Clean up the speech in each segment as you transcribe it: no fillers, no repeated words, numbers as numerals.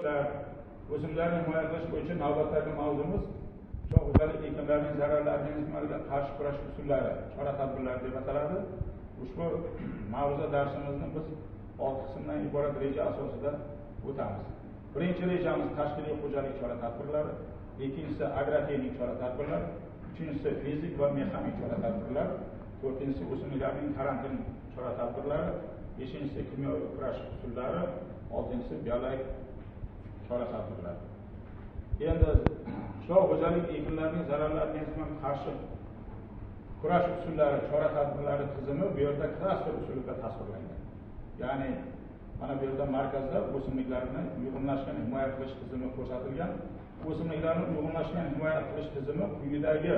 O'simliklarni himoya qilish bo'yicha navbatdagi mavzumiz qishloq xo'jalik ekinlarining zararli organizmlarga qarshi kurash usullari, chora tadbirlari deb ataladi. Ushbu mavzuda darsimizni biz 6 qismdan iborat reja asosida o'tamiz. Birinchi rejamiz tashkiliy xo'jalik chora tadbirlari, ikkinchisi agrotexnik chora tadbirlar, uchinchisi fizik va mexanik chora tadbirlar, to'rtinchisi o'simliklarning karantin chora tadbirlari, beshinchisi kimyoviy kurash usullari, oltinchisi biologik chora tadbirlari. Endi qishloq xo'jalik ekinlarining zararli organizmlarga qarshi kurash usullari, chora tadbirlari tizimi bu yerda klaster usulida tasvirlangan. Ya'ni mana bu yerda markazda o'simliklarni uyg'unlashgan himoya qilish tizimi ko'rsatilgan. O'simliklarni uyg'unlashgan himoya qilish tizimi quyidagi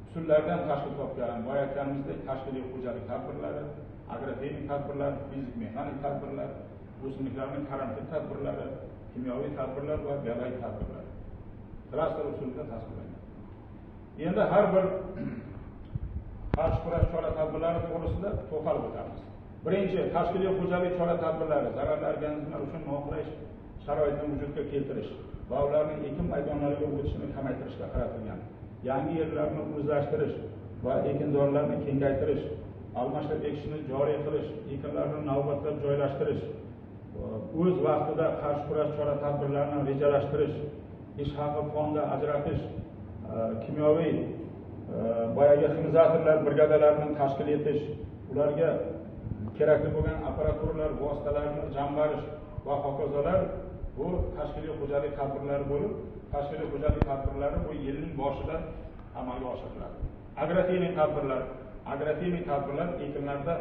usullardan tashkil topgan. Boya aytganimizdek, tashkiliy xo'jalik tadbirlari, agrotexnik tadbirlar, fizik mexanik tadbirlar, o'simliklarning karantin tadbirlari, kimyoviy tadbirlar va biologik tadbirlar klaster usulida tasvirlangan. Endi har bir qarshi kurash chora tadbirlari to'g'risida to'xtalib o'tamiz. Birinchi, tashkiliy xo'jalik chora tadbirlari zararli organizmlar uchun noqulay sharoitni vujudga keltirish va ularning ekin maydonlariga o'tishini kamaytirishga qaratilgan. Yangi yerlarni o'zlashtirish va ekinzorlarni kengaytirish, almashlab ekishni joriy qilish, ekinlarni navbatlab joylashtirish, o'z vaqtida qarshi kurash chora tadbirlarini rejalashtirish, ish haqi fondi ajratish, kimyoviy boyagi ximizatorlar brigadalarini tashkil etish, ularga kerakli bo'lgan apparaturalar, vositalarni jamg'arish va hokazolar bu tashkiliy xo'jalik tadbirlari bo'lib, tashkiliy xo'jalik tadbirlari bu yilning boshida amalga oshiriladi. Agrotexnik tadbirlar, agrotexnik tadbirlar ekinlarda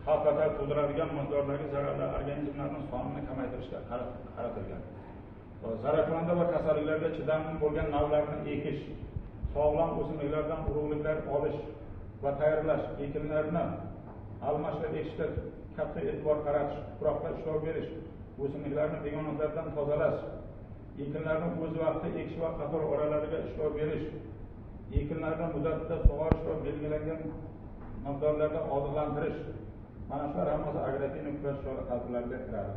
xavf-xatar tug'diradigan miqdordagi zararli organizmlarning sonini kamaytirishga qaratilgan. Zararkunanda va kasalliklarga chidamli bo'lgan navlarni ekish, sog'lom o'simliklardan urug'liklar olish va tayyorlash, ekinlarni almashlab ekishga katta e'tibor qaratish, tuproqqa ishlov berish, o'simliklarni begonalardan tozalash, ekinlarni o'z vaqtida ekish va qator oralariga ishlov berish, ekinlarni muddatida sug'orish va belgilangan miqdorlarda oziqlantirish. Mana shular hammasi agrotexnik kurash chora tadbirlariga kiradi.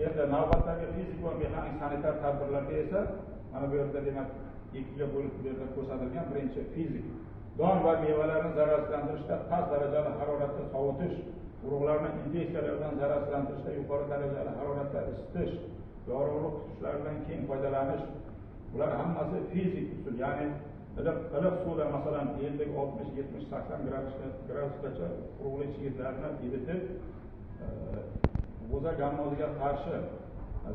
Endi navbatdagi fizik va mexanik sanitar tadbirlarga esa mana bu yerda demak ikkiga bo'lib bu yerda ko'rsatilgan. Birinchi fizik, don va mevalarni zararsizlantirishda past darajali haroratda sovutish, urug'larni infeksiyalardan zararsizlantirishda yuqori darajali haroratda isitish, yorug'lik kutishlaridan keng foydalanish. Bular hammasi fizik usul, ya'ni iliq suvda masalan 50, 60, 70, 80 gradusgacha urug'lik chigitlarni ivitib, g'o'za gammoziga qarshi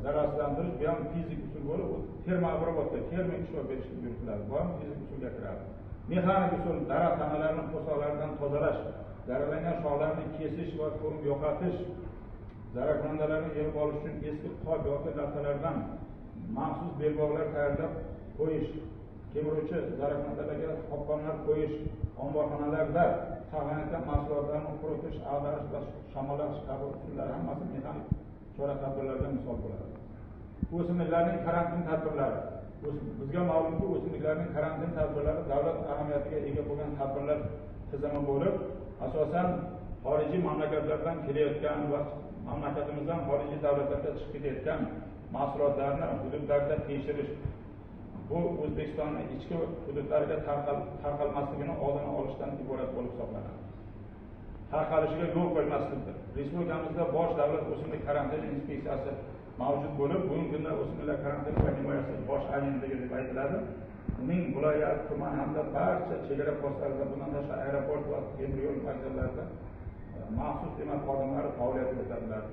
zararsizlantirish, bu ham fizik usul bo'lib, termoobrobotka, termik ishlov berish yuritiladi. Bu ham fizik usulga kiradi. Mexanik usul, daraxt tanalarini po'soqlaridan tozalash, zararlangan shoxlarni kesish va ko'mib yo'qotish, zararkunandalarni yig'ib olish uchun eski qop yoki daftarlardan maxsus belbog'lar tayyorlab qo'yish, kemiruvchi zararkunandalarga qopqonlar qo'yish, omborxonalarda saqlanayotgan mahsulotlarni quritish, ag'darish va shamollatish kabi usullar hammasi mexanik chora tadbirlarga misol bo'ladi. O'simliklarning karantin tadbirlari. Bizga ma'lumki, o'simliklarning karantin tadbirlari davlat ahamiyatiga ega bo'lgan tadbirlar tizimi bo'lib, asosan xorijiy mamlakatlardan kelayotgan va mamlakatimizdan xorijiy davlatlarga chiqib ketayotgan mahsulotlarni hududlarda tekshirish, bu O'zbekistonning ichki hududlariga tarqalmasligini oldini olishdan iborat bo'lib hisoblanadi. Tarqalishiga yo'l qo'ymaslikdir. Respublikamizda bosh davlat o'simlik karantin inspeksiyasi mavjud bo'lib, bugungi kunda o'simliklar karantini va himoyasi bosh agentligi deb aytiladi. Uning viloyat, tuman hamda barcha chegara postlarida, bundan tashqari aeroport va temir yo'l vokzallarida maxsus demak xodimlari faoliyat yuritadilar.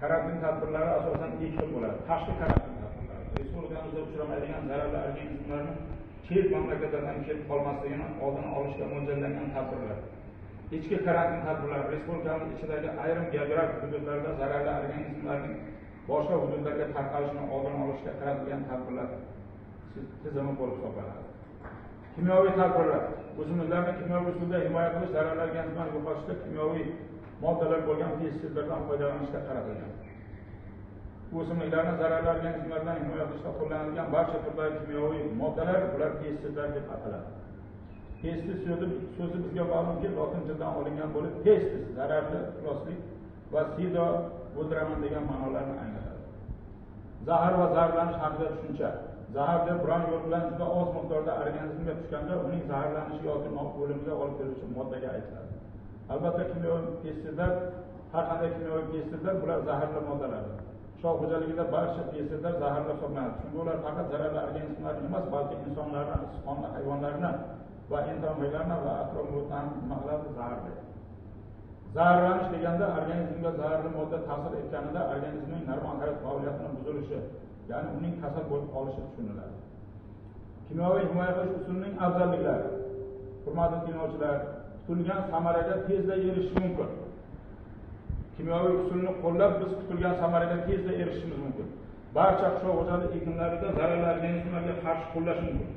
Karantin tadbirlari asosan ikki xil bo'ladi. Tashqi karantin tadbirlari, respublikamizda uchramaydigan zararli organizmlarni chet mamlakatlardan kelib qolmasligini oldini olishga mo'ljallangan tadbirlar. Ichki karantin tadbirlari respublikamiz ichidagi ayrim geografik hududlarda zararli organizmlarning boshqa hududlarga tarqalishini oldini olishga qaratilgan tadbirlar tizimi bo'lib hisoblanadi. Kimyoviy tadbirlar, o'simliklarni kimyoviy usulda himoya qilish, zararli organizmlarni yo'qotishda kimyoviy moddalar bo'lgan pestitsidlardan foydalanishga qaratilgan. O'simliklarni zararli organizmlardan himoya qilishda qo'llanilgan barcha turdagi kimyoviy moddalar bular pestitsidlar deb ataladi. Pestis so'zi bizga ma'lumki, lotin tilidan olingan bo'lib, pestis zararli, ifloslik va sido o'ldiraman degan ma'nolarni anglatadi. Zahar va zaharlanish haqida tushuncha. Zahar deb biron yo'l bilan juda oz miqdorda organizmga tushganda uning zaharlanishi yoki o'limiga olib keluvchi moddaga aytiladi. Albatta, kimyoviy pestitsidlar, har qanday kimyoviy pestitsidlar bular zaharli moddalardir. Qishloq xo'jaligida barcha pestitsidlar zaharli hisoblanadi. Chunki ular faqat zararli organizmlarni emas, balki insonlarni, issiqxonli hayvonlarni va entomologlarni va atrof muhitni ham nima qiladi? Zaharlaydi. Zaharlanish deganda organizmga zaharli modda ta'sir etganida organizmning normal hayot faoliyatini buzilishi, ya'ni uning kasal bo'lib qolishi tushuniladi. Kimyoviy himoya qilish usulining afzalliklari. Hurmatli tinglovchilar, kutilgan samaraga tezda erishish mumkin. Kimyoviy usulni qo'llab biz kutilgan samaraga tezda erishishimiz mumkin. Barcha qishloq xo'jalik ekinlarida zararli organizmlarga qarshi qo'llash mumkin.